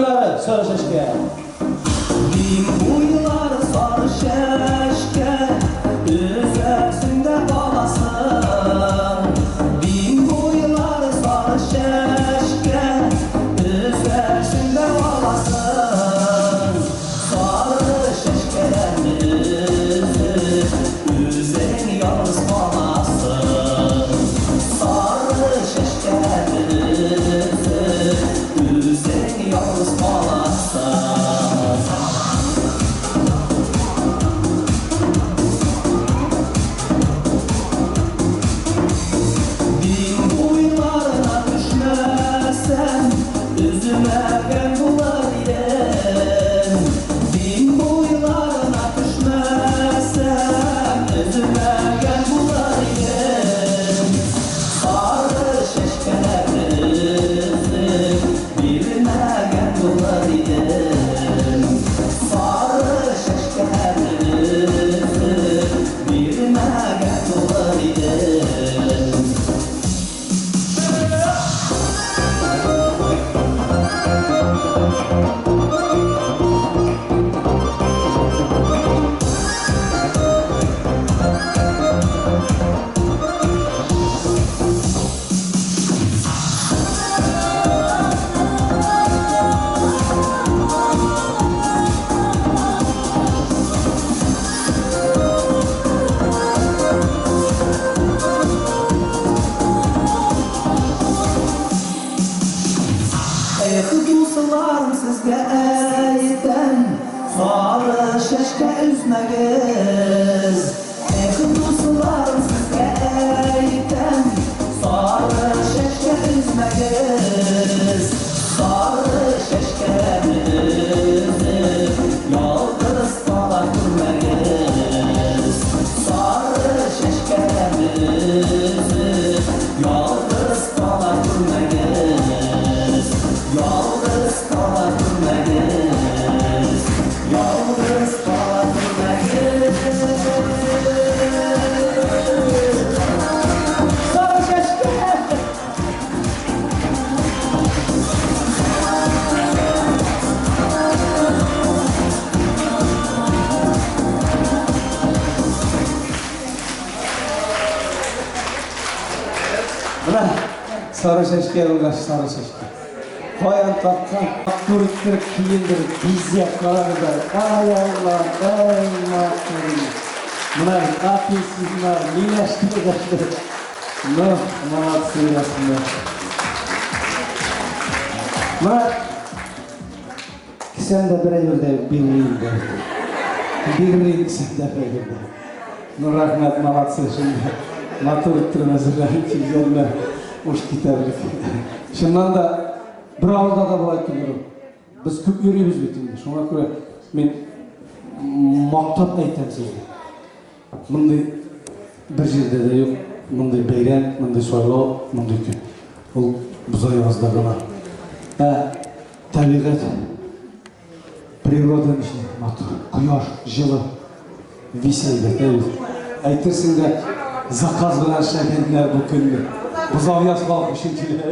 буйлары сары чәчкә. Дим буйлары сары чәчкә, өзәсең дә каласың. Дим буйлары сары чәчкә, өзәсең дә каласың. Сары чәчкәләрне өзеп, үзең ялгыз каласың. Сары чәчкәләрне өзеп, үзең ялгыз каласың. Дин буйларына төшмәсәм, өзелмәгән булыр идем. Дин буйларына төшмәсәм, өзелмәгән булыр идем. Сары чәчкәләрне өзеп, бирмәгән булыр идем. Сары чәчкәләрне өзеп, бирмәгән булыр идем. Эх, дусларым, сезгә әйтәм, сары чәчкә өзмәгез. Эх, дусларым, сезгә әйтәм, сары чәчкә өзмәгез. Сары чәчкәләрне өзеп, ялгыз кала күрмәгез. Сары чәчкәләрне өзеп, ялгыз кала күрмәгез. Ялгыз кала күрмәгез. Ялгыз кала күрмәгез. Сары чәчкә. Менә сары чәчкә булгач, сары чәчкә. Каян тапкан, матур иттереп киендереп, бизәп карагызлар. Ай Алла, ай матур. Менә апельсиннар, миләшләр. Ну, молодцы, рәхмәт. Менә кесәмдә бер әйбер дә юк, бирмим дә. Бирмим кесәмдә бер әйбер дә. Ну, рәхмәт, молодцы, шунда. Матур иттереп әзерләнеп килгәннәр. Уш китәрлек. Чыннан да бер авылда да болай түгел. Без күп йөрибез бит инде. Шуңа күрә мин мактап әйтәм сезгә. Мондый бер җирдә дә юк. Мондый бәйрәм, мондый сайлау, мондый көн. Ул Бозаязда гына. Ә табигать, природа ничек матур. Кояш, җылы. Висәйдә, әйе. Әйтерсең дә заказ белән эшләгәннәр бу көнне. Бозауяз халык өчен килә.